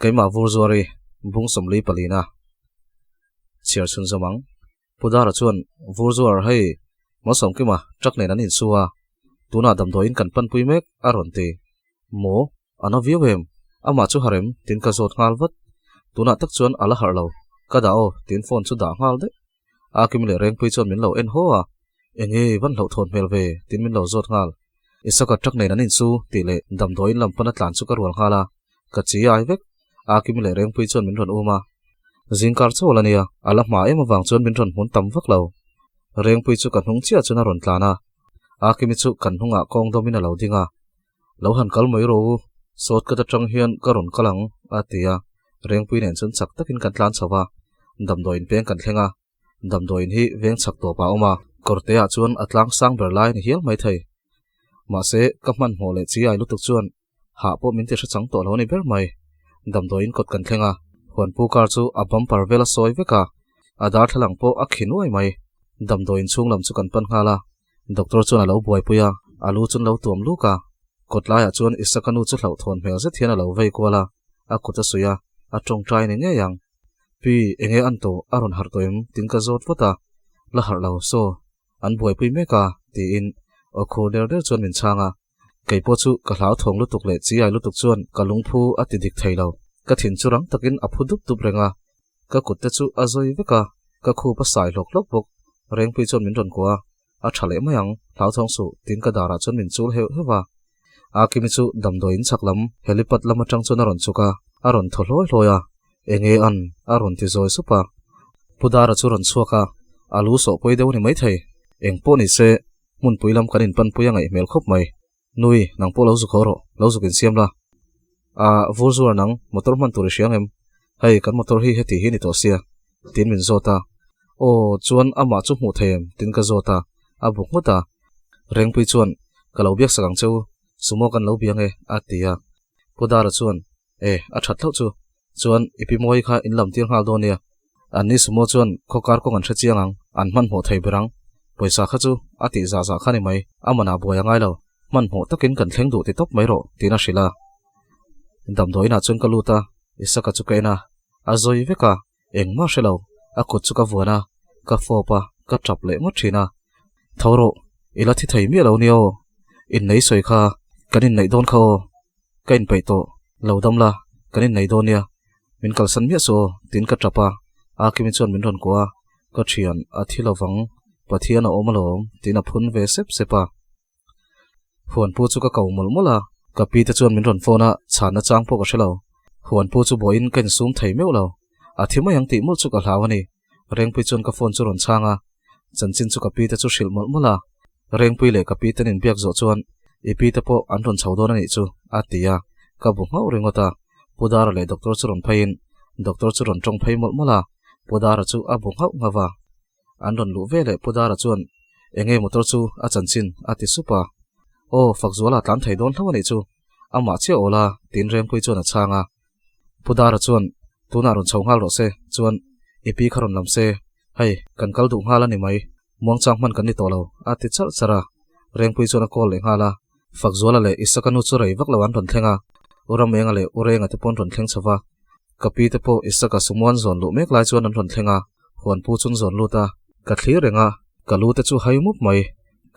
Keimah vur zuar i bung sawmli palina chhiar chhun zawm ang. Pu Dara chuan vur zuar hei Malsawmkima truck nen an insu a, tunah damdawiin kan panpui mek a rawn ti. Maw? A na viau em? Amah chu harh em? Tiin ka zawt nghal vat. Tunah tak chuan a la harh lo. Ka dah aw, tiin phone chu dah nghal daih. A kim leh Rengpui chuan min lo en haw a, Enge i van hlauhthawn hmel ve? Tiin min lo zawt nghal. Isaka truck nen an insu tih leh damdawiin lam pana tlan chu ka rual nghal a, ka chi ai vek. A kim leh Rengpui chuan min rawn um a. Zingkar chawl a nia, a la hma em avang chuan min rawn hmun tam vak lo. Rengpui chu ka hnung chiah chuan a rawn tlan a, A kimi chu kan hnungah kawng dawmin a lo ding a. Lo han kal mai rawh u, sawt ka ta tang hian ka rawn kal ang, a ti a. Rengpui nen chuan chak takin kan tlan chho va, damdawiin peng kan thleng a. Damdawiin hi veng chak tawpah a awm a, kawrteah chuan a tlang sang ber lai a ni hial maithei. Mahse, ka hmanhmawh leh chi ai lutuk chuan Hah pawh min ti hre chang tawh lo a ni ber mai. Damdawiin kawt kan thleng a, huanpu car chu a bumper vel a sawi vek a, a darthlalang pawh a khi nuai mai. Damdawiin chhung lam chu kan pan nghal a, doctor chuan a lo buaipui a, a lu chu an lo tuam luk a. Kawt laiah chuan Isaka nu chu hlauhthawn hmel zet hian a lo vei kual a, a kut a suih a, a tawngtai ni ngei ang. Pi, enge an tawh a rawn harh tawh em? Tin ka zawt vat a, la harh lo, saw, an buaipui mek a, tiin aw khur der der chuan min chhang a. Kei pawh chu ka hlauthawng lutuk leh chiai lutuk chuan ka lungphu a ti dik thei lo. Ka thin chu rang takin a phu dup dup reng a, ka kut te chu a zawi vek a, ka khup a sai hlawk hlawk bawk. Rengpui chuan min rawn kuah a, a tha leh mai ang, hlauthawng suh tiin ka darah chuan min chul heuh heuh a. Akimi chu damdawi in chhak lam helipad lam atang chuan a rawn chhuk a, a rawn thaw hlawi hlawi a, Enge an? a rawn ti zawi sup a. Pu Dara chu rawn chhuak a, a lu sawh pawi deuh a ni maithei. Eng pawh ni se, Hmunpui lam kan inpanpui a ngaih hmel khawp mai. Nui, nang pawh lo zuk haw rawh, lo zuk insiam la. A, vur zuar nang, motor hman tur i hria ngem? Hei, kan motor hi heti hi ni tawh sia, tiin min zawt a. Aw, chuan amah chu hmuh thei em? tiin ka zawt a, a bu nghut a. Rengpui chuan, Ka lo biak sak ang che u, sumo kan lo bia nge, a ti a. Pu Dara chuan, E, a that hlauh chu. Chuan, i pi Mawi kha in lam tir nghal dawn nia. An ni sumo chuan khawkar kawng an hre chiang ang, an hmanhmawh thei ber ang. Pawisa kha chu a tih zah zah kha ni mai, a manah buai a ngai lo. Hmanhmawh takin kan thleng duh ti tawp mai rawh, tiin a hrilh a. Damdawiinah chuan ka lut a, Isaka chu ka en a, a zawi vek a, engmah hre lo, a kut chu ka vuan a, ka fawp a, ka tap leh ngawt thin a. Tho rawh, i la thi thei miah lo nia aw, innei sawi kha kan inneih dawn kha aw. Ka inpeih tawh, lo dam la, kan innei dawn nia, min kalsan miah suh aw, tiin ka tap a, Akimi chuan min rawn kuah a, ka thian a thi lovang, Pathian a awm alawm, tiin a phun ve sep sep a. Huanpu chu ka ko mawlh mawlh a, ka pi te chuan min rawn phone a, chhanna chang pawh ka hre lo. Huanpu chu buaiin ka insum thei meuh lo, a thi mai ang tih mawlh chu ka hlau a ni. Rengpui chuan ka phone chu rawn chhang a, chanchin chu ka pi te chu hrilh mawlh mawlh a, Rengpui leh ka pi ten inbiak zawh chuan i pi te pawh an rawn chho dawn a nih chu, a ti a, ka bu nghauh ringawt a. Pu Dara leh Doctor chu rawn pheiin Doctor chu rawn tawng phei mawlh mawlh a, Pu Dara chu a bu nghauh nghauh a. An rawn luh ve leh Pu Dara chuan Enge motor chu a chanchin? a ti sup a. Aw, Fakzuala tlan thei dawn hlauh a nih chu, amah chiah awl a, tiin Rengpui chuan a chhang a. Pu Dara chuan Tunah rawn chho nghal rawh se, chuan i pi kha rawn lam se, hei, kan kal duh nghal a ni mai. Muangchang hman kan ni tawh lo, a ti charh charh a. Rengpui chuan a call leh nghal a. Fakzuala leh Isaka nu chu rei vak lo an rawn thleng a, U Ramenga leh U Renga te pawh an rawn thleng chho va. Ka pi te pawh Isaka Sumuan zawn luh mek lai chuan an rawn thleng a, huanpu chun zawn lut a. Ka thlir reng a, ka lu te chu hai mup mai.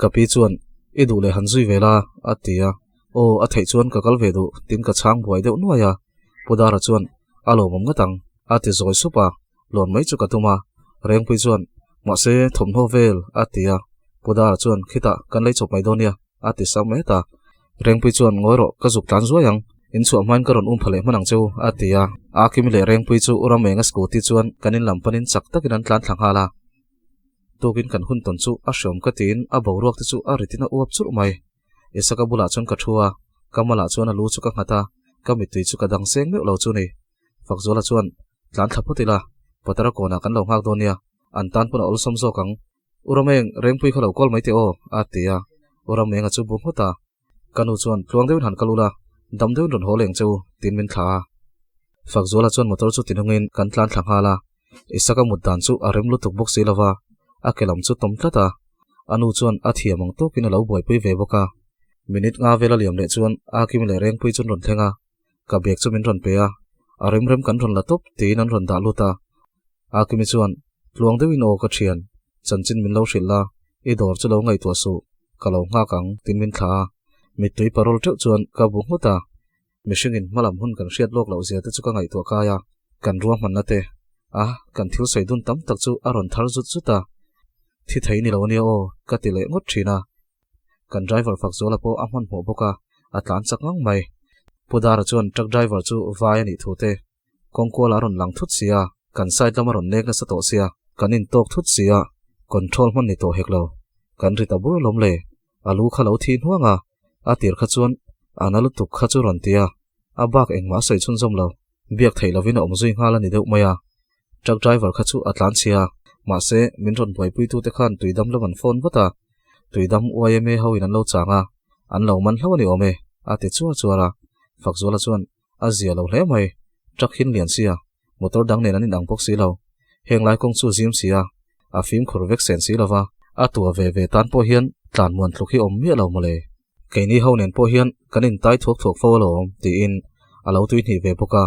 Ka pi chuan, I duh leh han zui ve la, a ti a. Aw, a theih chuan ka kal ve duh, tin ka chhang buai deuh nuai a. Pu Dara chuan, A lawmawm ngawt ang, a ti zawi sup a. Lawn mai chu ka tum a, Rengpui chuan, Mahse, thawmhnaw vel, a ti a. Pu Dara chuan, Khitah, kan lei chawp mai dawn nia, a ti sam mai ta. Rengpui chuan, Ngawi rawh, ka zuk tlan zuai ang, in chhuah hmain ka rawn um pha leh hman ang che u, a ti a. Akimi leh Rengpui chu u Ramenga scooty chuan kan in lam panin chak takin an tlan thla nghal a. Tukin kan hun tawn chu a hreawm ka tiin a boruak te chu a ritin a uap churh mai. Isaka bulah chuan ka thu a, ka malah chuan a lu chu ka nghat a, ka mittui chu ka dang seng meuh lo chu ni. Fakzuala chuan, Tlan thla phawt ila, Patara kawnah kan lo nghak dawn nia, an tan pawn a awlsawm zawk ang. U Rameng, Rengpui kha lo call mai teh aw, a ti a. U Ramenga chu bu nghut a. Ka nu chuan, Tluang deuhin han kal ula, dam deuhin rawn haw leng che u, tiin min thla a. Fakzuala chuan motor chu tinungin kan tlan thla nghal a. Isaka mut dan chu a rem lutuk bawk si lova, a ke lam chu tawm tlat a. A nu chuan a thiam ang tawkin a lo buaipui ve bawk a. Minute nga vel a liam leh chuan Akim leh Rengpui chu an rawn thleng a. Ka bag chu min rawn pe a, a rem rem kan rawn la tawp tiin an rawn dah lut a. Akimi chuan, Tluang deuhin aw ka thian, chanchin min lo hrilh la, i dawr chu lo ngaihtuah suh, ka lo nghak ang tiin min thla a. Mittui parol teuh chuan ka bu nghut a. Mihringin hmalam hun kan hriat lawk loh zia te chu ka ngaihtuah kai a, kan ruahmanna te a kan thil sawi dun tam tak chu a rawn thar zut zut a. Thi thei ni lo ania aw ka ti leh ngawt thin a. Kan driver Fakzuala pawh a hmanhmawh bawk a, a tlan chak ngang mai. Pu Dara chuan truck driver chu vai a nih thu te, kawngkual a rawn lang thut sia, kan side lam a rawn nek nasa tawh sia, kan intawk thut sia, control hman ni tawh hek lo. Kan ri ta bur lawm le, a lu kha lo thi hnuang a, a tir kha chuan a na lutuk kha chu rawn ti a, a bak engmah a sawi chhunzawm lo, biak theih lovin a awm zui nghal a ni deuh mai a. Truck driver kha chu a tlan chhia, mahse min rawn buaipuitute khan tuidam lam an phone vat a, tuidam YMA ho in an lo chang a, an lo man hlauh a ni awm e, a ti chuar chuar a. Fakzuala chuan a zia lo hle mai, truck hin lian sia, motor dang nen an inang bawk si lo, heng lai kawng chu zim sia, a fimkhur vek sen si lova, a tua ve ve tan pawh hian tlan muan tluk hi awm miah lo mawle. Keini ho nen pawh hian kan intai thuak thuak fo alawm tiin a lo tui hnih ve bawk a.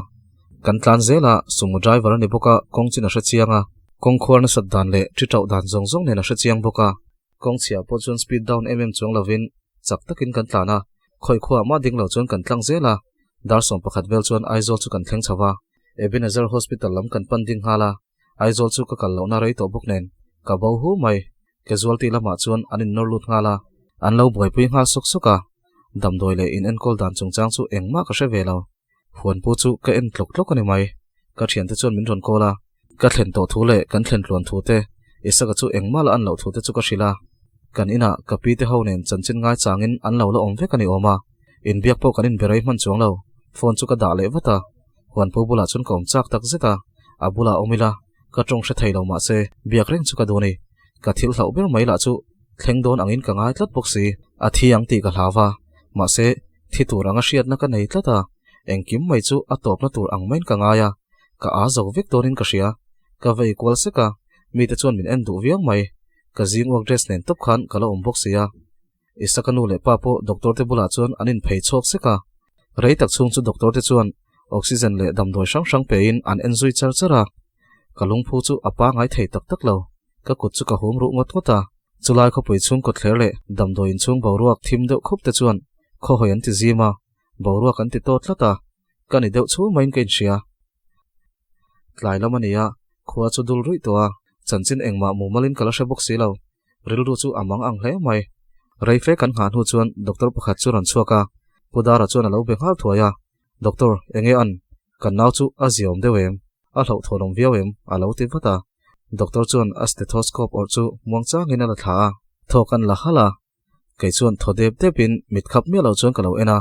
Kan tlan zel a, sumo driver a ni bawk a, kawng chin a hre chiang a, kawng khuar nasat dan leh thi tauh dan zawng zawng nen a hre chiang bawk a. Kawng chhiah pawh chuan speed down em em chuang lovin chak takin kan tlan a, khawi khuaah mah ding lo chuan kan tlang zel a, dar 11 vel chuan Aizawl chu kan thleng chho va, Ebenezer Hospital lam kan pan ding nghal a, Aizawl chu ka kal lohna rei tawh bawk nen ka bo hu mai. Casualty lamah chuan an innawr lut nghal a, an lo buaipui nghal sawk sawk a, damdawi leh in enkawl dan chungchang chu engmah ka hre ve lo. Huanpu chu ka en tlawk tlawk a ni mai. Ka thiante chuan min rawn call a, ka thlen tawh thu leh kan thlen tluan thu te, Isaka chu engmah la an loh thu te chu ka hrilh a. Kan inah ka pi te ho nen chanchin ngaichangin an lo la awm vek a ni awm a, inbiak pawh kan inbe rei hman chuang lo, phone chu ka dah leh vat a. Huanpu bulah chuan ka awm chak tak zet a, a bulah awm ila, ka tawng hre thei lo mahse biak reng chu ka duh a ni. Ka thil hlauh ber mai lah chu thleng dawn angin ka ngai tlat bawk si. A thi ang tih ka hlau va, mahse thi tur anga hriatna ka nei tlat a, engkim mai chu a tawpna tur ang maiin ka ngai a, ka â zo vek dawnin ka hria. Ka vei kual sek a, mite chuan min en duh viau mai. Ka zing uak dress nen tawp khan ka la awm bawk si a. Isaka nu leh pa pawh doctor te bulah chuan an inphei chhuak sek a. Rei tak chhung chu doctor te chuan oxygen leh damdawi hrang hrang pein an en zui char char a. Ka lungphu chu a pangai thei tak tak lo. Ka kut chu ka hum ruh ngawt ngawt a. Chulai khawpui chhung kawtthler leh damdawi inchhung boruak thim deuh khup te chuan khawhawi an ti zim a, boruak an ti tawt tlat a. Ka ni deuh chhung maiin ka inhria. Tlai lam a ni a, khua chu dul ruih tawh a, chanchin engmah mumalin ka la hre bawk si lo. Rilru chu a mang ang hle mai. Rei fe kan nghah hnu chuan doctor pakhat chu rawn chhuak a, Pu Dara chuan a lo be nghal thuai a, Doctor, enge an? Kan nau chu a ziaawm deuh em? A hlauhthawnawm viau em? a lo ti vat a. Doctor chuan a stethoscope awrh chu muangchangin a la thla a, thawk an la halh a. Kei chuan thaw dep depin mit khap miah lo chuan ka lo en a,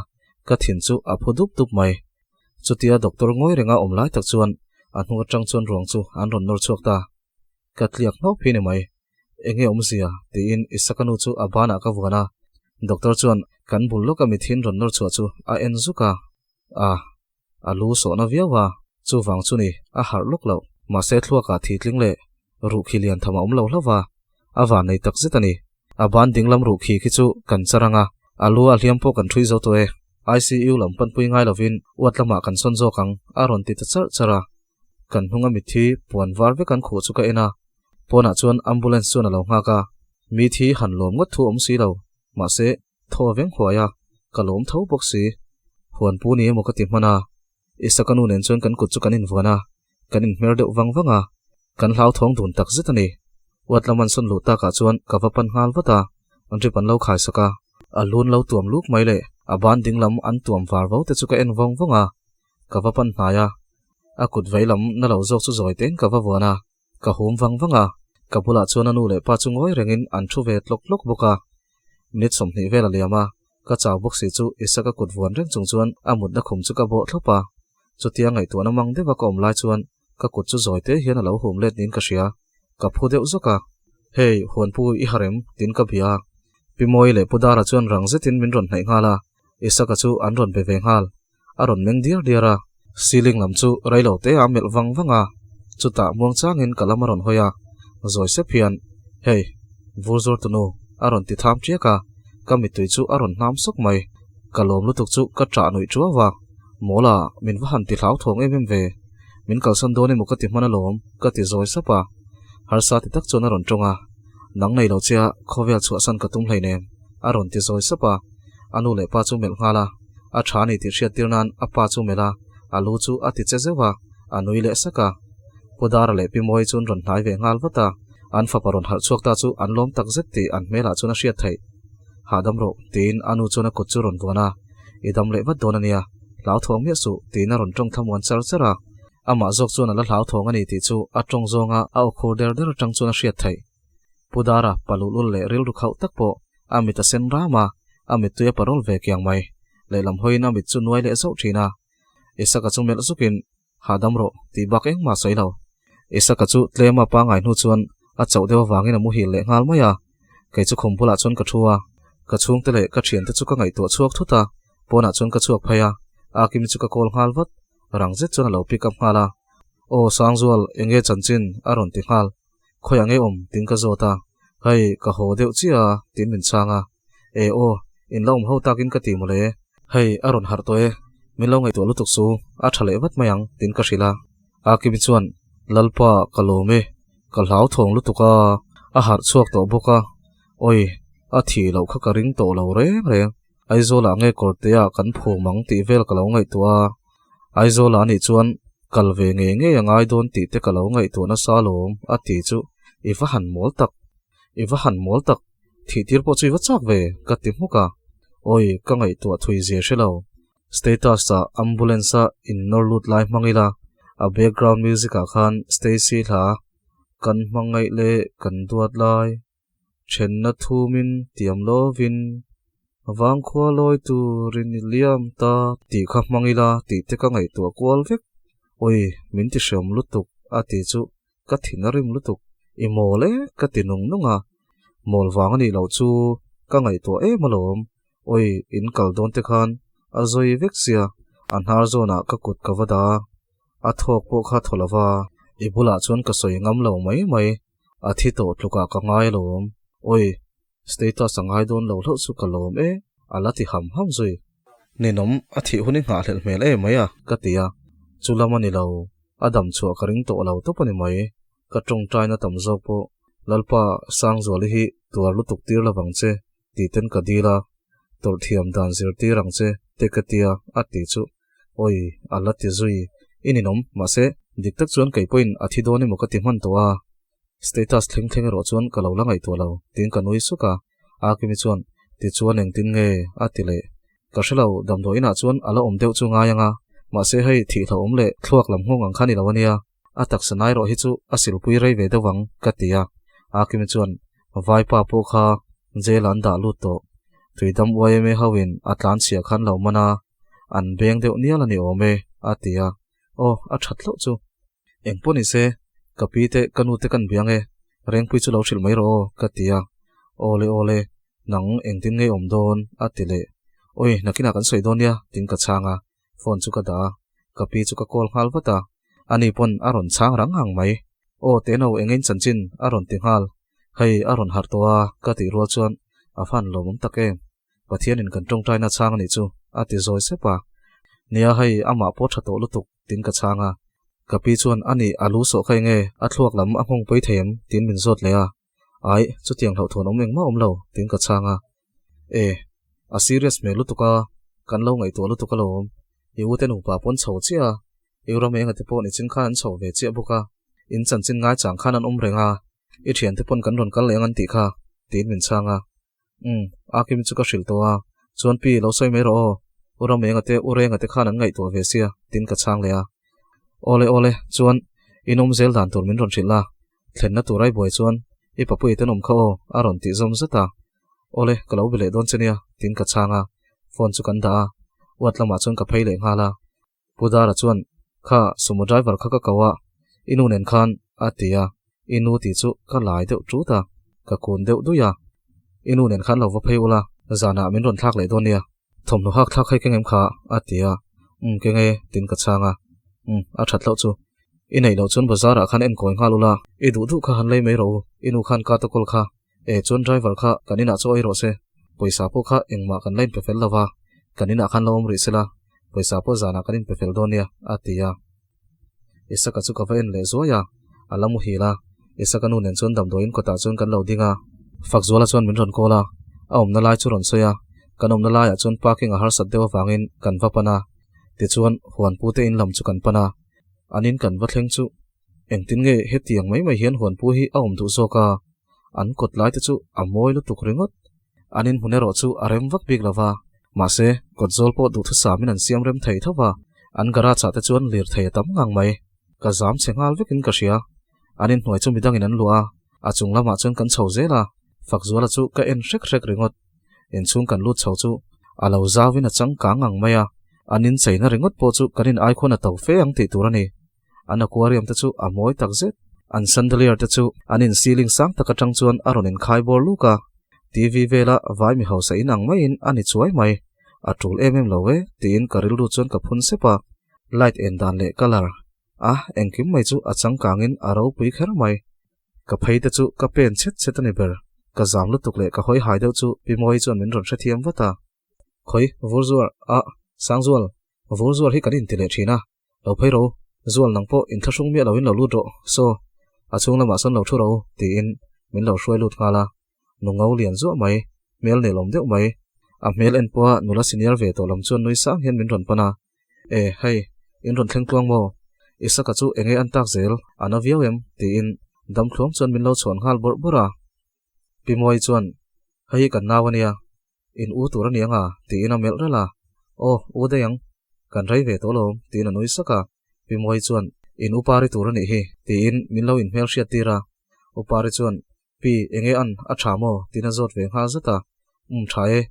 ka thin chu a phu dup dup mai. Chutia doctor ngawi renga awm lai tak chuan a hnung atang chuan ruang chu an rawn nawr chhuak ta. Ka tliak hnawp hi ni mai. Enge awmzia? tiin Isaka nu chu a banah ka vuan a. Doctor chuan kan bul lawka mithin rawn nawr chhuah chu a en zuk a. A, a lu sawhna viau a, chuvang chu ni, a harh lawk loh. Mahse thluakah thi tling leh ruhkhi lian tham a awm lo hlauh va, a van nei tak zet a ni. A ban dinglam ruhkhi khi chu kan char ang a, a lu a hliam pawh kan ṭhui zo tawh e. ICU lam panpui ngai lovin uat lamah kan sawn zawk ang, a rawn ti ta charh charh a. Kan hnunga mitthi puan var vek an khuh chu ka en a, pawnah chuan ambulance chuan a lo nghak a, mi thi han lawm ngawt thu awm si lo, mahse thaw a veng huai a, ka lawm tho bawk si. Huan pu ni emaw ka ti hman a, Isaka nu nen chuan kan kut chu kan invuan a, kan inhmer deuh vang vang a, kan hlauthawng dun tak zet a ni. Uat lam an sawn luh takah chuan ka va pan nghal vat a, drip an lo khaisak a, a lun lo tuam luk mai leh a ban dinglam an tuam var vo te chu ka en vawng vawng a, ka va pan hnai a, a kut vei lam na lo zawk chu zawi tein ka va vuan a, ka hum vang vang a, ka bulah chuan a nu leh pa chu ngawi rengin an thu ve tlawk tlawk bawk a. Minute 20 vel a liam a, ka chau bawk si chu Isaka kut vuan reng chung chuan a mutna khum chu ka bawh thlawp a, chutia ngaihtuahna mang deuha ka awm lai chuan Ka kut chu zawi te hian a lo hum let niin ka hria. Ka phu deuh zawk a. Hey, Huanpu i harem, tiin ka bia a. Pi Mawi leh Pu Dara chuan rang zetin min rawn hnaih nghal a, Isaka chu an rawn be ve nghal. A rawn meng diar diar a, ceiling lam chu reilo te a melh vang vang a, chutah muang changin ka lam a rawn hawi a, zawi sep hian, Hey, vur zawr tunu, a rawn ti tham ṭiak a, ka mittui chu a rawn hnam sawk mai. Ka lawm lutuk chu ka ṭah nuih ṭuau a, Mawla, min va han ti hlauthawng em em ve. Min kalsan dawn emaw ka ti hman alawm, ka ti zawi sap a. Harsa ti tak chuan a rawn ṭawng a, Nang nei lo chia khawvel chhuahsan ka tum hleinem, a rawn ti zawi sap a. A nu leh pa chu melh nghal a, a ṭha a ni tih hriat tir nan a pa chu melh a, a lu chu a ti che zeuh a, a nui leh sak a. Pu Dara leh Pi Mawi chuan rawn hnai ve nghal vat a, an fapa rawn harh chhuak ta chu an lawm tak zet tih an hmelah chuan a hriat theih. Hahdam rawh, tiin a nu chuan a kut chu rawn vuan a, I dam leh vat dawn a nia, hlauthawng miah suh, tiin a rawn ṭawng thlamuan char char a. Amah zawk chuan a la hlauthawng a ni tih chu a ṭawng zawnga a aw khur der der aṭang chuan a hriat theih. Pu Dara pa luhlul leh rilru khauh tak pawh a mit a sen ram a, a mittui a parawl ve kiang mai. Lehlam hawiin a mit chu nuai leh zauh ṭhin a. Isaka chu melh zukin, Hahdam rawh, tih bak engmah sawi lo. Isaka chu tlema pangngai hnu chuan a chauh deuh avangin a muhil leh nghal mai a. Kei chu khum bulah chuan ka thu a, ka chhungte leh ka thiante chu ka ngaihtuah chhuak thut a, pawnah chuan ka chhuak phei a, Akimi chu ka call nghal vat. Rang zet chuan a lo pick up nghal a. Aw Sangzual, enge chanchin? a rawn ti nghal. Khawiah nge awm? tiin ka zawt a. Hei, ka haw deuh chiah a, tiin min chhang a. E aw, in la awm ho takin ka ti mawle. Hei, a rawn harh tawh e. Min lo ngaihtuah lutuk su, a tha leh vat mai ang, tiin ka hrilh a. Akimi chuan, Lalpa, ka lawm e. Ka hlauthawng lutuk a, a harh chhuak tawh bawk a. Awi, a thih loh kha ka ring tawh lo reng reng. Aizawlah nge kawrtea kan phum ang tih vel ka lo ngaihtuah a. Aizawlah anih chuan kal ve ngei ngei a ngai dawn tih te ka lo ngaihtuah nasa alawm, a ti chu i va han mawl tak. I va han mawl tak. Thih tir pawh chu i va chak ve, ka ti hmuk a. Awi, ka ngaihtuah thui zia hre lo. Status-ah ambulance-a innawr lut lai hmang ila, a background music-ah khan Stacy hla kan hmangaih leh kan duat lai, thenna thumin tiam lovin vangkhua lawi turin i liam ta tih kha hmang ila tih te ka ngaihtuah kual vek. Awi, min ti hreawm lutuk, a ti chu Ka thin a rim lutuk, i mawl e ka ti nung nung a, mawl vang a nih loh chu ka ngaihtuah em alawm, awi in kal dawn te khan a zawi vek sia, a hnar zawnah ka kut ka va da a, a thawk pawh kha thaw lova, i bulah chuan ka sawi ngam lo mai mai, a thi tawh tlukah ka ngai alawm, awi status a ngai dawn lo hlauh chu ka lawm e a la ti ham ham zui. Ninawm a thih hun i nghahhlelh hmel em mai a ka ti a, chu lam a ni lo, a dam chhuah ka ring tawh lo tawp a ni mai, ka tawngtaina tam zawk pawh Lalpa Sangzuali hi tuar lutuk tir lovang che tih ten ka dil a, tawrh thiam dan zirtir ang che te ka tia a ti chu awi a la ti zui, i ninawm mahse dik tak chuan kei pawhin a thi dawn emaw ka ti hman tawh a. Status thleng thleng erawh chuan ka lo la ngaihtuah lo, tiin ka nui suk a. Akimi chuan, Tichuan engtin nge? a ti leh. Ka hre lo, damdawi inah chuan a la awm deuh chu ngai ang a, mahse hei thihhlauhawm leh thluak lam nghawng ang kha ni lo a nia, a taksa nai erawh hi chu a silpui rei ve deuh ang, ka ti a. Akimi chuan, Vaipa pawh kha jail ah an dah lut tawh, Tuidam yma hoin a tlanchhia khan lo man a, an beng deuh nial a ni awm e, a ti a. Aw, a that hlauh chu. Eng pawh ni se, ka pi te ka nu te kan biang e, Rengpui chu lo hrilh mai rawh aw, ka ti a. Aw le aw le, nang engtin ngei awm dawn, a ti leh. Awi, nakinah kan sawi dawn nia, tiin ka chhang a, phone chu ka dah a, ka pi chu ka call nghal vat a, ani pawn a rawn chhang rang ang mai. Aw, Teno, engin chanchin? a rawn ti nghal. Hei, a rawn harh tawh a, ka tih rual chuan a van lawmawm tak em. Pathianin kan tawngtaina chhang a nih chu, a ti zawi sep a. Nia hei, amah pawh tha tawh lutuk, tiin ka chhang a. Ka pi chuan, A nih, a lu sawh kha enge, a thluak lam a nghawng pawi thei em? tiin min zawt leh a. Ai, chutiang hlauhthawn awm engmah awm lo, tiin ka chhang a. E, a serious hmel lutuk a, kan lo ngaihtuah lutuk alawm. I ute nupa pawn chho chiah a, i ram enga te pawh nichin khan an chho ve chiah bawk a, in chanchin ngaichang khan an awm reng a, i thiante pawn kan rawn kal leh ang an tih kha, tiin min chhang a. Umm, Akim chu ka hrilh tawh a, chuan pi lo sawi mai rawh aw, U Ramenga te U Renga te khan an ngaihtuah ve sia, tiin ka chhang leh a. Awle awle, chuan in awm zel dan tur min rawn hrilh a, thlenna tur ai buai chuan i papuii te nawm kha aw, a rawn tih zawm zat a. Awle, ka lo be leh dawn che nia, tiin ka chhang a, phone chu kan dah a, uat lamah chuan ka phei leh nghal a. Pu Dara chuan, Kha, sumo driver kha ka ko a, I nu nen khan, a ti a, I nu tih chu ka lai deuh ṭut a, ka kun deuh dui a. I nu nen khan lo va phei ula, zanah min rawn thlak leh dawn nia. Thawmhnaw hak thlak hei keng em kha? a ti a. Umm keng e, tiin ka chhang a. Umm, a ṭhat loh chu. I neih loh chuan bazar ah khan enkawi nghal ula, i duh duh kha han lei mai rawh u, i nu khan ka ta kawl kha. E chuan driver kha kan inah chaw ei rawh se, pawisa pawh kha engmah kan la inpe fel lo va, kan inah khan lo awm rih sela, pawisa pawh zanah kan inpe fel dawn nia, a ti a. Isaka chu ka va en leh zuai a, a la muhil a, Isaka nu nen chuan damdawiin kawtah chuan kan lo ding a. Fakzuala chuan min rawn call a, a awmna lai chu rawn sawi a, kan awmna laiah chuan parking a harsat deuh avangin kan va pan a, tichuan huanpu te in lam chu kan pan a, an in kan va thleng chu engtin nge hetiang mai mai hian huanpu hi a awm duh zawk a, an kawt lai te chu a mawi lutuk ringawt, an in hmun erawh chu a rem vak bik lo va, mahse kawt zawl pawh duhthusam in an siam rem thei tho va, an garage ah te chuan lirthei a tam ngang mai, ka zam chhe nghal vekin ka hria, an inhnuai chu midangin an luah a, a chung lamah chuan kan chho zel a, Fakzuala chu ka en hrek hrek ringawt, inchhung kan lut chho chu a lo zauin a changkang ngang mai a, an incheina ringawt pawh chu kan in aikhawn a to fe ang tih tur a ni. An aquarium te chu a mawi tak zet. An chandelier te chu an in ceiling sang tak atang chuan a rawn inkhai bawr luk a. TV vela vai mi hausa in ang maiin a ni chuai mai. A tul em em lo e tiin ka rilru chuan ka phun sep a. Light en dan leh colour a engkim mai chu a changkangin a ropui kher mai. Ka phei te chu ka pen chhet chhet a ni ber. Ka zam lutuk leh ka hawi hai deuh chu Pi Mawii chuan min rawn hrethiam vat a. Khawi, Vurzuar, ah, Sangzual, Vurzuar hi kan inti leh thin a. Lo phei ro, Zual nang pawh inthlahrung miah loin lo lut rawh, saw, a chhung lamah sawn lo thu ro, tiin min lo hruai lut nghal a. Nu ngo lian zuah mai, hmel nelawm deuh mai. A hmel en pawha nula senior ve tawh lam chuan nui sang hian min rawn pan a. E, hei, in rawn thleng tluang maw? Isaka chu enge an tak zel, a na viau em? tiin damthluam chuan min lo chhawn nghal bawrh bawrh a. Pi Mawii chuan, Hei hi kan nau a nia, In u tur a ni anga? tiin a melh ralh a. Aw, u daih ang. Kan rei ve tawh alawm, tiin a nui sak a. Pi Mawii chuan, In u Pari tur a nih hi, tiin min lo inhmel hriat tir a. U Pari chuan, Pi, enge an, a tha maw? tiin a zawt ve nghal zat a. Um, tha e.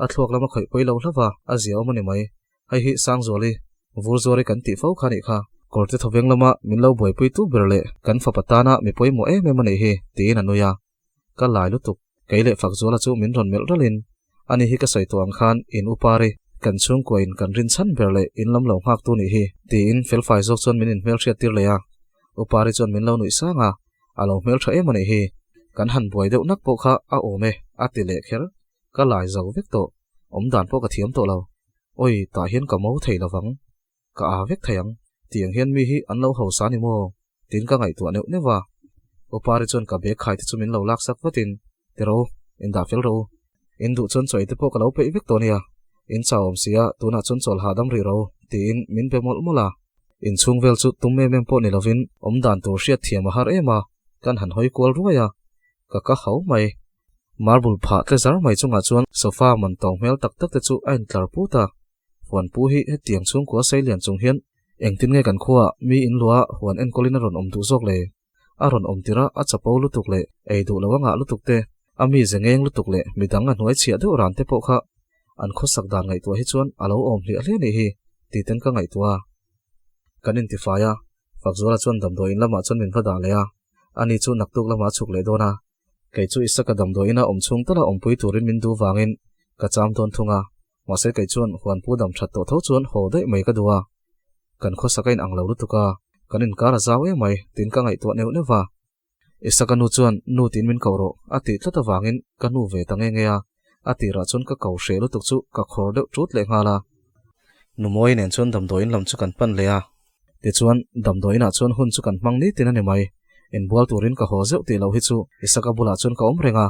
A thluak lam a khawih pawi lo hlauh a, a zia awm a ni mai. Hei hi Sangzuali, Vurzuari kan tih fo kha nih kha. Kawrte thawveng lama min lo buaipui tu ber leh kan fapa tana mi pawimawh em em a nih hi, tiin a nui a. Ka lai lutuk. Kei leh Fakzuala chu min rawn melh ralhin, Ani hi ka sawi tawh ang khan in upari, kan chhungkua in kan rin chhan ber leh in lam lo nghak tu nih hi, tiin felfai zawk chuan min inhmelhriat tir leh a. Upari chuan min lo nuih sang a, A lo hmeltha em a nih hi, kan han buai deuh nak pawh kha a awm e, a ti leh kher. Ka lai zo vek tawh, awm dan pawh ka thiam tawh lo. Awi, tah hian ka mo thei lovang. Ka aa vek thei ang, tiang hian mi hi an lo hausa ni maw? Tiin ka ngaihtuah neuh neuh a. Upari chuan ka bag khai te chu min lo lak sak vatin, Ti ro, in dah fel ro. In duh chuan chaw ei te pawh ka lo peih vek tawh nia. In chau awm sia, tunah chuan chawl hahdam rih ro, tiin min be mawlh mawlh a. In chhung vel chu tum em em pawh ni lovin awm dan tur hriat thiam a har em a, kan han hawi kual ruai a. Ka ka hau mai. Marble phah tle zar mai chungah chuan sofa man tawng hmel tak tak te chu a intlar put a. Huan pu hi hetiang chhungkua sei lian chung hian engtin nge kan khuaah mi in luah huan enkawlin a rawn awm duh zawk le? A rawn awm tirh a a chapo lutuk leh ei duh lo a ngah lutuk te, a mi ze ngeng lutuk leh midang a hnuai chhiah deuh ran te pawh kha an khawsak dan ngaihtuah hi chuan a lo awm hliah hle nih hi tih ten ka ngaihtuah a. Kan intifai a, Fakzuala chuan damdawiin lamah chuan min va dah leh a, ani chu naktuk lamah a chhuk leh dawn a. Kei chu Isaka damdawiin a awm chhung tala awmpui turin min duh vangin ka cham dawn thung a, Mahse kei chuan huan pu dam that tawh tho chuan haw daih mai ka duh a, kan khawsak a inang lo lutuk a, kan inkar a zau em mai tiin ka ngaihtuah neuh neuh va. Isaka nu chuan nu tiin min koh rawh a tih tlat avangin ka nu ve ta nge nge a, a tirah chuan ka ko hreh lutuk chu ka khawr deuh ṭut leh nghal a. Numawi nen chuan damdawiin lam chu kan pan leh a, tichuan damdawiinah chuan hun chu kan hmang nitin a ni mai. Inbual turin ka haw zeuh tih loh hi chu Isaka bulah chuan ka awm reng a,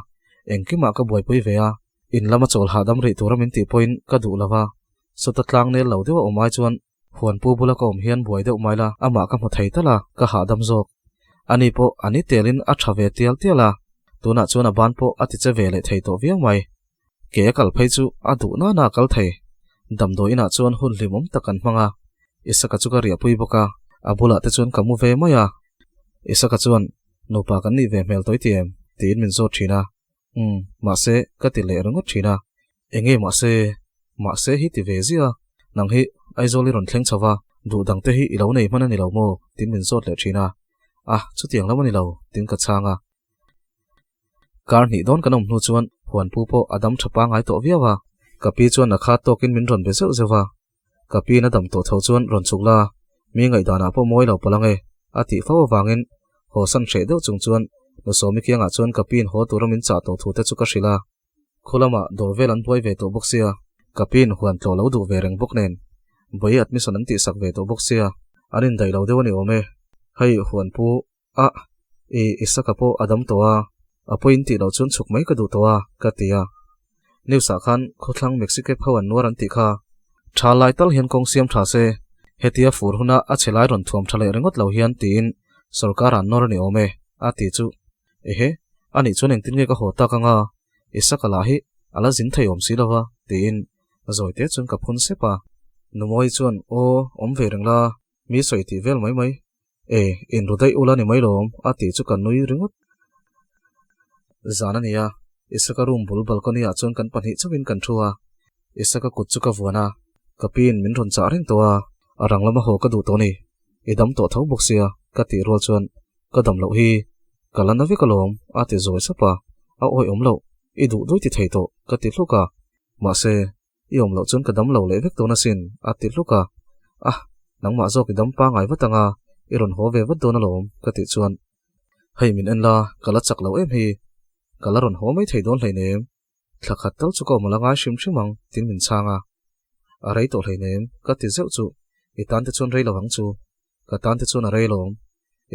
engkimah ka buaipui ve a, In lama chawl hahdam rih tura min tih pawhin ka duh lo va, sawta tlang nel lo deuh a awm ai chuan huan pu bula ka awm hian buai deuh mai la, amah ka hmu thei tal a, ka hahdam zawk. Ani pawh a ni telin a tha ve tial tial a, tunah chuan a ban pawh a ti che ve leh thei tawh viau mai. Ke a kal phei chu a duh nana a kal thei. Damdawi inah chuan hun hlimawm tak kan hmang a, Isaka chu ka riahpui bawk a, a bulah te chuan ka mu ve mai a. Isaka chuan, Nupa kan nih ve hmel tawih ti em? tiin min zawt thin a. Umm, mahse, ka ti leh ringawt thin a. Enge mahse? Mahse hi ti ve ziah a, nang hi Aizawl i rawn thleng chho va, duh dang te hi i lo nei hman a ni lo maw? tiin min zawt leh thin a. A, chutiang lam a ni lo, tiin ka chhang a. Kar hnih dawn kan awm hnu chuan huan pu pawh a dam tha pangngai tawh viau a, ka pi chuan a khat tawkin min rawn be zeuh zeuh a. Ka pi in a dam tawh tho chuan rawn chhuk la, mi ngaihdanah pawh mawi lo palh ang e, a tih fo avangin haw san hreh deuh chung chuan Nu Sawmi kiangah chuan ka pi in haw tura min chah tawh thu te chu ka hrilh a. Khaw lamah dawr vel an buai ve tawh bawk sia, ka pi in huan tlawh lo duh ve reng bawk nen bawi admission an tihsak ve tawh bawk sia, an indaih lo deuh a ni awm e. Hei huan pu A, i Isaka pawh a dam tawh a, a pawhin tih loh chuan chhuk mai ka duh tawh a, ka ti a. News ah khan khawthlang Mexicap ho an nuar an tih kha. Tha lai tal hian kawng siam tha se, hetia fur huna a chhe lai rawn thuam tha leh ringawt lo hian tiin sorkar an nawr a ni awm e, a ti chu. Ehe, anih chuan engtin nge ka haw tak anga, Isaka lah hi a la zin thei awm si lova, tiin zawi te chuan ka phun sep a. Numawi chuan, Aw, awm ve reng la, Mi sawi tih vel mai mai. E, in ru daih ula ni mai lawm, a tih chu ka nui ringawt. Zan a nia, Isaka room bul balcony ah chuan kan pahnih chauhin kan thu a. Isaka kut chu ka vuan a, ka piin min rawn chah reng tawh a, a rang lama haw ka duh tawh ni. I dam tawh tho bawk sia, ka tih rual chuan ka dam loh hi ka la na vek alawm, a ti zawi sap a, a awih awm loh, i duh duai ti thei tawh, ka ti hluk a. Mahse, I awm loh chuan ka dam lo leh vek dawn asin, a ti hluk a. Ah, nangmah zawk i dam pangngai vat anga, i rawn haw ve vat dawn alawm, ka tih chuan. Hei min en la, ka la chak lo em hi. Ka la rawn haw mai thei dawn hleinem. Thla khat tal chu ka awm a la ngai hrim hrim ang, tiin min chhang a. A rei tawh hleinem, ka ti zeuh chu. I tan te chuan rei lo ang chu. Ka tan te chuan a rei lawm.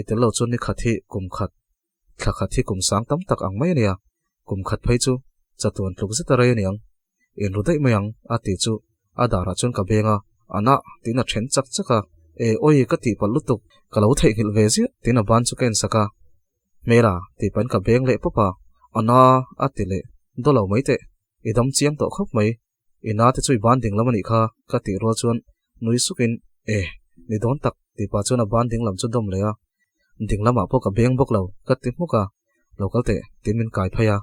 I tel lo chuan ni khat hi kum khat Thla khat hi kum sang tam tak ang mai a nia, kum khat phei chu chatuan tluk zet a rei a niang. In ru daih mai ang, a ti chu a darah chuan ka beng a, a nah tiin a then chak chak a, E awi ka tihpalh lutuk, ka lo theihnghilh ve ziah tiin a ban chu ka ensak a. Hmela tih pahin ka beng leh pawp a, a na a ti leh daw lo mai teh, i dam chiang tawh khawp mai, i na te chu i ban ding lam a nih kha ka tih rual chuan nui sukin E, ni dawn tak tih pah chuan a ban ding lam chu dawm leh a, ding lamah pawh ka beng bawk lo ka ti hmuk a, lo kal teh tiin min kai phei a,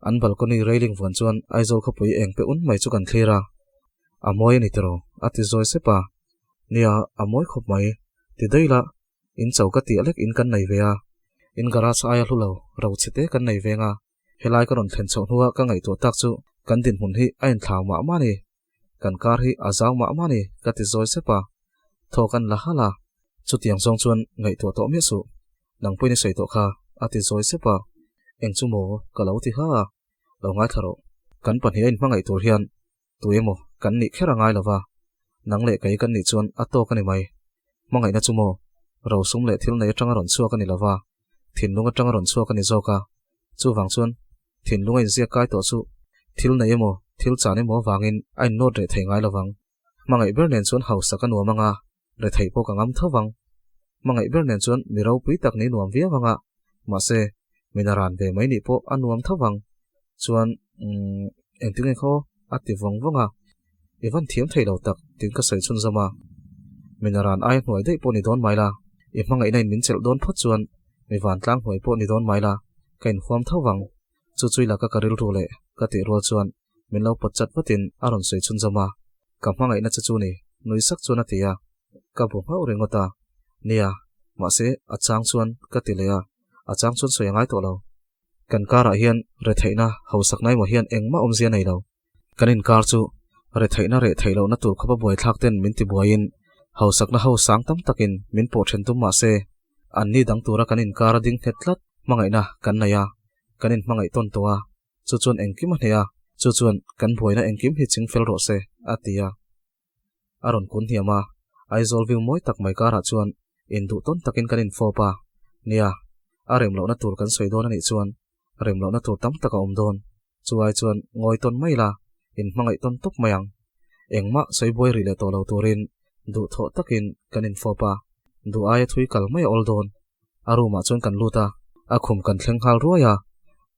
an balcony railing vuan chuan Aizawl khawpui eng pe un mai chu kan thlir a, a mawi a ni tiraw a ti zawi sep a, nia a mawi khawp mai ti daih la in cho ka tih lek in kan nei ve a, in garage aia hlu lo ro chhe te kan nei veng a. Helai ka rawn thlen chhoh hnua ka ngaihtuah tak chu kan dinhmun hi a inthlau mah mah a ni. Kan kar hi a zau mah mah a ni ka ti zawi sep a. Thaw kan la halh a. Chutiang zawng chuan ngaihtuah tawh miah suh. Nang pawhin i sawi tawh kha a ti zawi sep a. Eng chu maw ka lo ti ha a. Lo ngaithla rawh. Kan pahnih a inhmangaih tur hian tu emaw kan nih kher a ngai lo va. Nang leh kei kan nih chuan a tawk a ni mai. Hmangaihna chu maw rosum leh thil nei atanga rawn chhuak a ni lo va. Thinlung atanga rawn chhuak a ni zawk a, chuvang chuan thinlung a inziak kai tawh chu thil nei emaw thil chan emaw avangin a innawt reh thei ngai lovang. Hmangaih ber nen chuan hausak a nuam anga, retheih pawh ka ngam tho vang. Hmangaih ber nen chuan mi ropui tak ni nuam viau anga, mahse min a ran ve mai nih pawh a nuam tho vang. Chuan umm engtin nge khaw a ti vawng vawng a, I van thiam thei lo tak tiin ka sawi chhunzawm a. Min a ran aia hnuai daih pawh ni dawn mai la, i hmangaihna in min chelh dawn phawt chuan mi vantlang hnuai pawh ni dawn mai la, ka inhuam tho vang. Chu chui laka ka rilru leh ka tih rual chuan min lo pawt chat vatin a rawn sawi chhunzawm a. Ka hmangaihna che chu ni, nui sak chuan a ti a. Ka bu nghauh ringawt a. Nia, mahse a chang chuan ka ti leh a, a chang chuan sawi a ngai tawh lo. Kan karah hian retheihna hausakna emaw hian engmah awmzia nei lo. Kan inkar chu retheihna reh theih lohna tur khawpa buaithlak ten min tibuaiin hausakna ho sang tam takin min pawh then tum mah se, anni dang tura kan inkar a ding nghet tlat hmangaihna kan nei a, kan inhmangaih tawn tawh a, chu chuan engkim a hneh a, chu chuan kan buaina engkim hi ching fel rawh se, a ti a. A rawn kun hniam a, Aizawl view mawi tak mai karah chuan induh tawn takin kan infawp a, nia, a rem lohna tur kan sawi dawn a nih chuan rem lohna tur tam tak a awm dawn. Chu ai chuan ngawi tawn mai la, in hmangaih tawn tawp mai ang. Engmah sawi buai rih leh tawh lo turin duhthawh takin kan infawp a, duh aia thui kal mai a awl dawn. A room ah chuan kan lut a, a khum kan thleng nghal ruai a,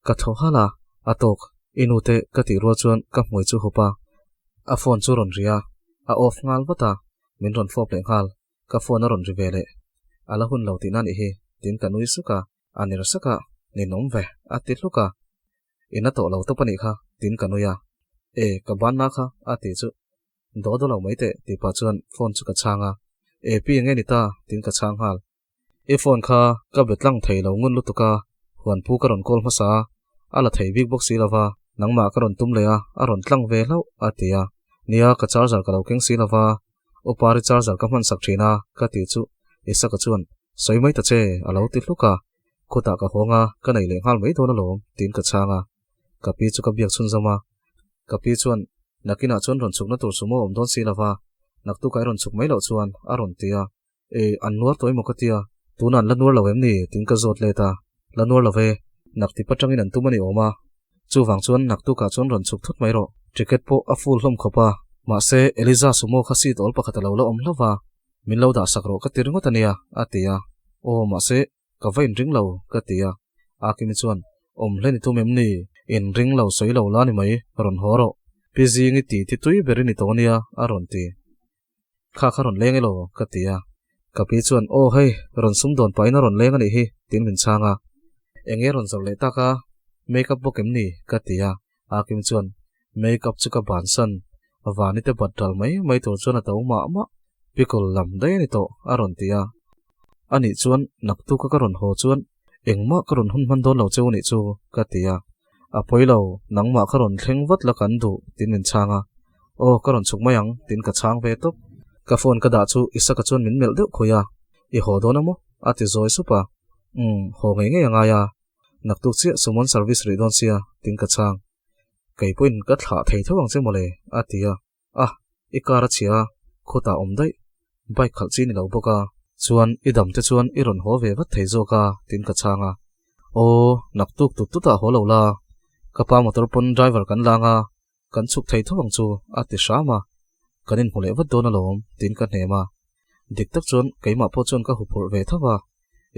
ka thaw halh a, a tawk, i nute ka tih rual chuan ka hmui chu hup a, a phone chu rawn ri a, a off nghal vat a, min rawn fawp leh nghal, ka phone a rawn ri ve leh. A la hun lo tihna nih hi, tiin ka nui suk a, a ner sak a, ninawm ve, a ti hluk a. I na tawh lo tawp a nih kha, tiin ka nui a. E, ka banna kha, a ti chu. Daw daw lo mai teh, tih pah chuan phone chu ka chhang a. E, pi enge ni ta, tiin ka chhang nghal. I phone kha ka be tlang thei lo ngun lutuk a, huan pu ka rawn call hmasa a, a la thei bik bawk si lova, nangmah ka rawn tum leh a, a rawn tlang ve hlauh, a ti a. Nia, ka charger ka lo keng si lova, Upari charger ka hman sak thin a, ka tih chu Isaka chuan, Sawi mai ta che, a lo ti hluk a. Khutah ka hawng a, ka nei leh nghal mai dawn alawm, tiin ka chhang a. Ka pi chu ka biak chhunzawm a. Ka pi chuan, Nakinah chuan rawn chhukna tur sumo awm dawn si lova, naktukah i rawn chhuk mai loh chuan, a rawn ti a. E, an nuar tawh emaw ka tia, tunah an la nuar lo em ni? tiin ka zawt let a. La nuar lo ve, naktip atangin an tum a ni awm a. Chuvang chuan naktukah chuan rawn chhuk thut mai rawh. Ticket pawh a full hlawm khawp a, mahse Eliza sumo kha seat awl pakhat a lo la awm hlauh va, min lo dah sak rawh ka ti ringawt a nia, a ti a. Aw, mahse ka va inring lo, ka ti a. Akimi chuan, Awm hlen i tum em ni? Inring lo sawi lo la ni mai, rawn haw rawh. Pi Zingi ti ti tui ber i ni tawh nia, a rawn ti. Kha kha rawn leng elaw? ka ti a. Ka pi chuan, Aw hei, rawn sum dawn pahin a rawn leng a nih hi, tiin min chhang a. Eng nge rawn zawrh leh tak a? Make up bawk em ni? ka ti a. Akim chuan, Make up chu ka bansan, Vani te bat ral mai mai tur chuan a to mah mah, pickle lam daih a ni tawh, a rawn ti a. Anih chuan naktuka ka rawn haw chuan engmah ka rawn hun hman dawn lo cheu anih chu, ka ti a. A pawi lo, nangmah ka rawn thleng vat la kan duh, tiin min chhang a. Aw, ka rawn chhuk mai ang, tiin ka chhang ve tawp. Ka phone ka dah chu Isaka chuan min melh deuh khawi a, I haw dawn a maw? a ti zawi sup a. Umm, haw ngei ngei a ngai a, naktuk chiah sumon service rih dawn sia, tiin ka chhang. Kei pawhin ka thlah thei tho ang che mawle, a ti a. A, i car a chhia a, khawtah awm daih. Bike khalh chi ni lo bawk a. Chuan i dam te chuan i rawn haw ve vat thei zawk a, tiin ka chhang a. Aw, naktuk tut tutah haw lo la. Ka pa motor pawn driver kan lang a, kan chhuk thei tho ang chu, a ti hram a. Kan inhmu leh vat dawn alawm, tiin ka hnem a. Dik tak chuan keimah pawh chuan ka huphurh ve tho a.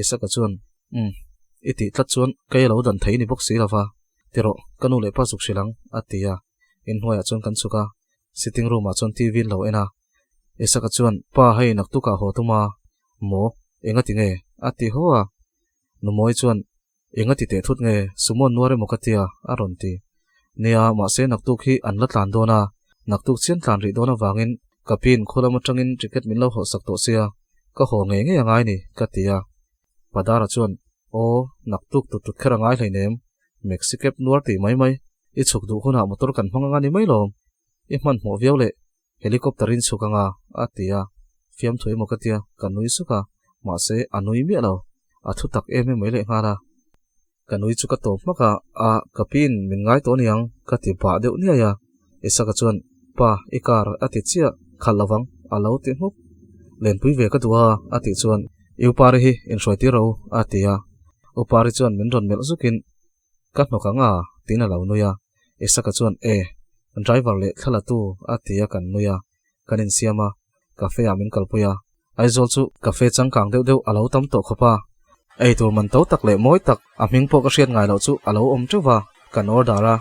Isaka chuan, Umm, i tih tlat chuan kei a lo dan thei ni bawk si lo va. Ti rawh, ka nu leh pa zuk hrilh ang, a ti a. Inhnuaiah chuan kan chhuk a, sitting room ah chuan TV an lo en a. Isaka chuan, Pa hei naktukah haw tum a, maw? Enga ti nge? a ti haw a. Numawi chuan, Enga ti teh thut nge? Sumo nuar emaw ka tia? a rawn ti. Nia, mahse naktuk hi an la tlan dawn a, naktuk chian tlan rih dawn avangin ka pin khaw lam atangin ticket min lo hawhsak tawh sia, ka haw ngei ngei a ngai ni, ka ti a. Padara chuan, Aw, naktuk tut tut kher a ngai hleinem, Maxi cab nuar tih mai mai, i chhuk duh hunah motor kan hmang anga ni mai lawm, i hmanhmawh viau leh helicopter in chhuk anga, a ti a, fiamthu emaw ka tia, ka nui suk a, mahse a nui miah lo, a thu tak em em mai leh nghal a. Ka nui chu ka tawp hmak a, a, ka piin min ngai tawh aniang, ka ti bah deuh niai a, Isaka chuan, Pa, i car a ti chiah, khalh lovang, a lo ti hmuk. Lenpui ve ka duh a, a tih chuan, I Upari hi inhruai tir ro, a ti a. Upari chuan min rawn melh zukin, Ka hnawk ang a, tiin a lo nui a. Isaka chuan, E, driver leh thlalatu, a ti a kan nui a. Kan insiam a, cafe ah min kalpui a. Aizawl chu cafe changkang deuh deuh a lo tam tawh khawp a. Eitur man to tak leh mawi tak, a hming pawh ka hriat ngai loh chu a lo awm teuh va, kan order a.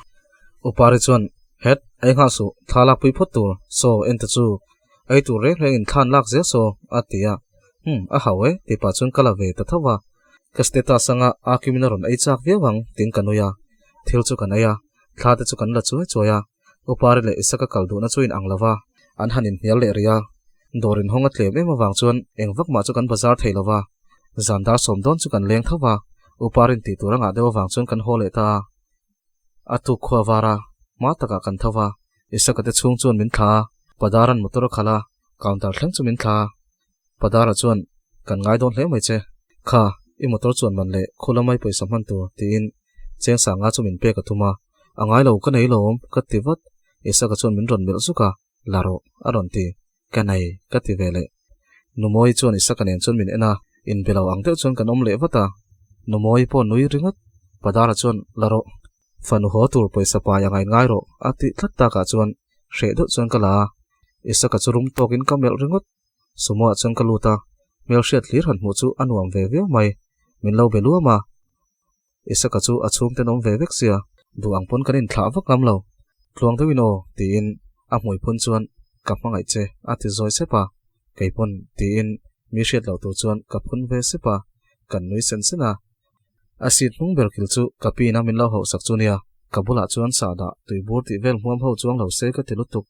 Upari chuan, Het, ei nghal suh, thla lakpui phawt tur, saw, ente chu, eitur reng rengin thlan lak zel saw, a ti a. Hum, a hau e, tih pah chuan ka la ve ta tho va. Ka status anga Akimin a rawn ei chak viau ang, tiin ka nui a. Thil chu kan ei a, thla te chu kan la chuai chuai a. Upari leh Isaka kal duhna chu inang lo va, an han inhnial leh rih a. Dawr inhawng a tlem em avang chuan eng vak mah chu kan bazar thei lo va. Zan dar sawm dawn chu kan leng tho va, Uparin tih tur a ngah deuh avang chuan kan haw leh ta a. A tuk khua var a, hma takah kan tho va, Isaka te chhung chuan min thla a, Padaran motor a khalh a, counter thleng chu min thla a. Padara chuan, Kan ngai dawn hle mai che. Kha, i motor chuan man leh khula mai pawisa hman tur, tiin cheng sanga chu min pek a tum a. A ngai lo, ka nei lawm, ka ti vat. Isaka chuan min rawn melh zuk a, La rawh, a rawn ti. Ka nei, ka ti ve leh. Numawi chuan Isaka nen chuan min en a, inbe lo ang deuh chuan kan awm leh vat a. Numawi pawh nui ringawt. Padara chuan, La rawh, fanu haw tur pawisa pai a ngai ngai rawh, a tih tlat takah chuan hreh deuh chuan ka la a. Isaka chu rum tawkin ka melh ringawt. Sumo ah chuan ka lut a, hmelhriat hlir han hmuh chu a nuam ve viau mai. Min lo be luam a. Isaka chu a chhungte an awm ve vek sia, duh ang pawn kan inthlah vak ngam lo. Tluang deuhin aw, tiin a hmui phun chuan ka hmangaih che a ti zawi sep a. Kei pawn tiin mi hriat loh tur chuan ka phun ve sep a, kan nui sen sen a. A seat hnung ber kil chu ka pin a min lo hauhsak chu nia, ka bulah chuan sahdah tuibur tih vel hmuam ho chuang lo se ka ti lutuk.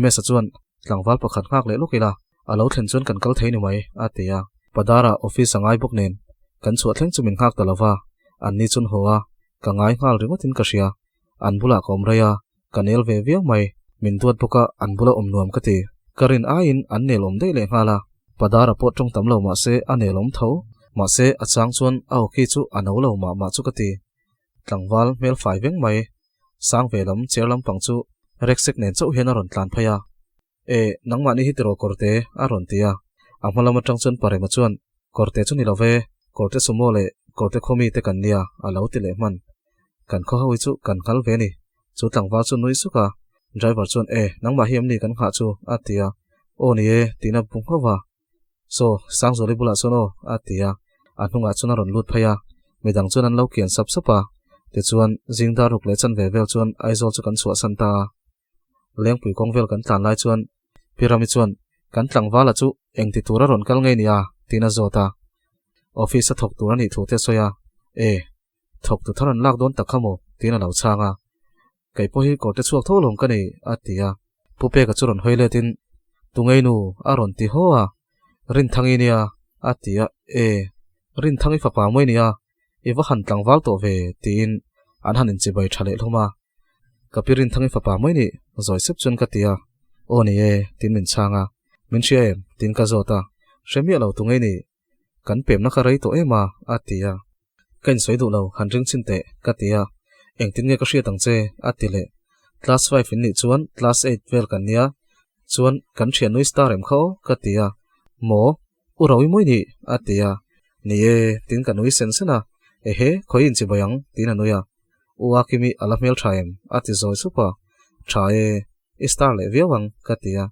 MS-a chuan tlangval pakhat nghak leh lawk ila, a lo thlen chuan kan kal thei ni mai, a ti a. Padara office a ngai bawk nen kan chhuah thleng chu min nghak ta lo va, an ni chun haw a, ka ngai nghal ringawtin ka hria. An bulah ka awm rei a, ka nel ve viau mai. Min duat bawk a, an bula awm nuam ka ti. Ka rin aiin an nel awm daih leh nghal a, Padara pawh tawng tam lo mah se a nel awm tho. Mahse a chang chuan a awki chu a no lo mah mah chu ka ti. Tlangval hmel fai veng mai. Sang ve lam chair lampang chu Reksek nen chauh hian a rawn tlan phei a. E, nangmahni hi tiraw Kawrte? a rawn ti a. A hma lam atang chuan Parema chuan, Kawrte chu ni lo ve, Kawrte sumo leh Kawrte khawmi te kan nia, a lo ti leh hman. Kan khaw ho hi chu kan nghal ve ni. Chu tlangval chu nui suk a, driver chuan, E, nangmah hi em ni kan nghah chu? a ti a. Aw ni e, tiin a bu nghauh a. Saw, Sangzuali bulah chuan aw, a ti a. A hnungah chuan a rawn lut phei a, midang chuan an lo kian sap sap a. Tichuan, zingdar ruk leh chanve vel chuan Aizawl chu kan chhuahsan ta a. Lengpui kawng vel kan tlan lai chuan Pi Rami chuan kan tlangvala chu engti tura rawn kal ngei nia tiin a zawt a. Office a thawk tur a nih thu te a sawi a, E, thawk tu thar an lak dawn tak kha maw? tiin a lo chhang a. Kei pawh hi kawr te chhuak tho lawm ka nei a ti a. Pu Peka chu rawn hawi letin Tungei nu a rawn ti haw a, Rinthangi nia a ti a, E, Rinthangi fapa mawi nia I va han tlangval tawh ve tiin an han inchibai tha leh hlawm a. Ka pi Rinthangi fapa mai nih zawi sep chuan ka ti a, Aw ni e tiin min chhang a, Min hria em? tiin ka zawt a, Hre miah lo tungei nih, kan pemna ka rei tawh em a a ti a. Ka insawi duh lo, han ring chhin teh ka ti a, Engtin nge ka hriat ang che? a ti leh. Class five in nih chuan class eight vel kan nia, chuan kan thiannui star em kha aw ka ti a, Maw? U Rawi mawi nih? a ti a. Ni e, tiin ka nui sen sen a. Ehe, khawi inchibai ang? tiin a nui a. U Akimi a la hmel tha em? a ti zawi sup a. Tha e, i star leh viau ang, ka ti a.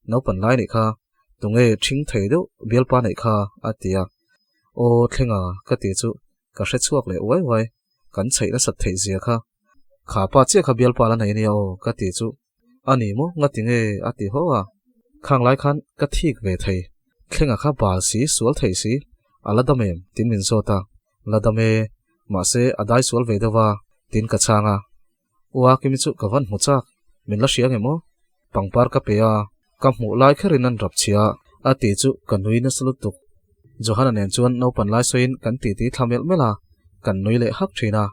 Naupan lai nih kha, tunge ṭhing thei deuh bialpa neih kha? a ti a. Aw, thlenga, ka ti chu ka hre chhuak leh uai uai, kan chheih nasat theih zia kha. Kha pa chiah kha bialpa la nei ania aw, ka ti chu A ni maw, ngati nge a ti haw a. Khang lai khan ka thik ve thei. Thlenga kha bal si, sual thei si, a la dam em? Tin min zawt a. La dam e, mahse a dai sual ve deuh a, tin ka chhang a. Ua Kimi chu ka van hmu chak, min la hria nge maw? Pangpar ka pe a, ka hmuh lai kherin an rap chhia a ti chu ka nui nasa lutuk. Johana nen chuan naupan lai sawiin kan titi thla melh melh a, kan nui leh hak thin a.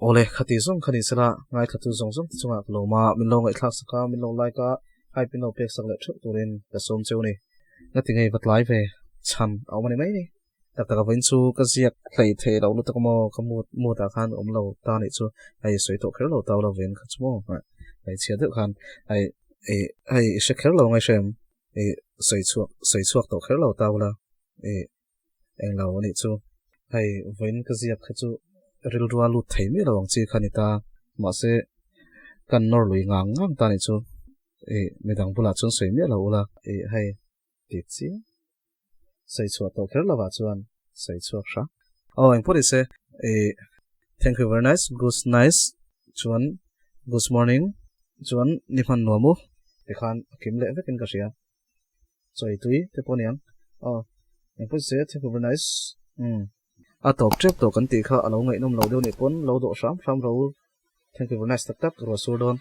Awle, khati zawng kha ni sela, ngaithlatu zawng zawng te chungah ka lawm a, min lo ngaihthlak sak a, min lo like a, hype in lo pek sak leh theuh turin ka sawm cheu ni. Ngati ngei va tlai ve chhan a awm a ni mai ni. Tak tak avain chu ka ziak hlei thei lo lutuk maw, ka mood mood ah khan awm lo ta nih chu hei sawi tawh kher lo tau lo ven kha chu maw hmeichhia deuh khan hei hei i hre kher lo ngai hrem i sawi chhuak sawi chhuak tawh kher lo tau la i englo anih chu hei vawiin ka ziak kha chu rilrua lut thei miah lo ang chi kha ni ta mahse kan nawr lui ngang ngang ta nih chu i midang bulah chuan sawi miah lo ula i hei ti chiah sawi chhuah tawh kher lovah chuan sawi chhuak hra aw engpawh ni se i thank you very nice good nice chuan good morning chuan ni hman nuam u tikhan a kim leh vekin ka hria chawi tui te pawh aniang aw engpawh ni se thank you very nice um a tawp tep tawh kan tih kha a lo ngaihnawm lo deuh nih pawn lo dawh hram hram ro thank you very nice tak tak ruah sur dawn.